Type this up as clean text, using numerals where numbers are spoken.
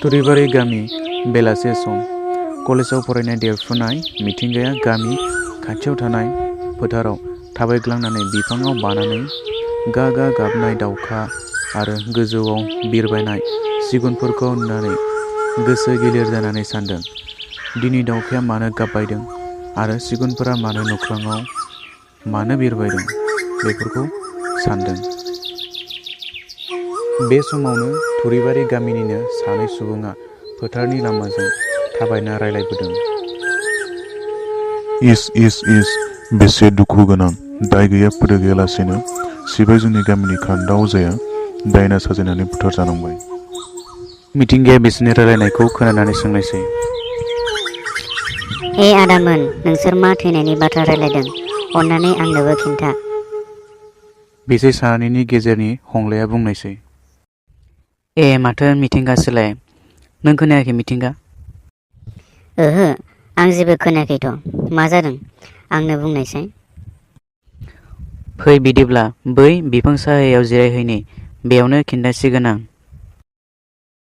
थुरिबारि गामि बेलासे सम कलेजाव फरायनाय देरफुनाय मिथिंगाया गामि खाथियाव थानाय फोथाराव थाबायग्लांनानै बिफाङाव बानानै गा गा गाबनाय दाउखा आरो गोजौआव बिरबायनाय सिगुनफोरखौ नुनानै गोसो गिलिर जानानै सानदों, दिनै दाउखाया मानो गाबबायदों आरो सिगुनफोरा मानो नख्राङाव मानो बिरबायदों बेफोरखौ सानदों। बे समावनो थुरिबारि गामिनिनो सानै सुबुङा फोथारनि लामाजों थाबायना रायलायबोदों। इस बेसे दुखु गोनां, दाय गैया फोदो गैयालासेनो सिबाय जोंनि गामिनि खान्दा अजाया दायना साजायनानै बुथारजानांबाय। मिथिंगाया बिसोरनि रायलायनायखौ खोनानानै सोंनायसै। आदामोन, नोंसोर मा थैनायनि बाथ्रा रायलायदों? अन्नानै आंनोबो खिन्था। बिसोर सानैनि गेजेरनि हंलाया बुंनायसै। माथो मिथिंगासोलाय? नों खोनायाखै मिथिंगा? ओहो, आं जेबो खोनायाखैथ'। मा जादों आंनो बुंनायसाय। फै बिदिब्ला बै बिफां साहायाव जिरायहैनि, बेयावनो खिन्थासिगोन आं।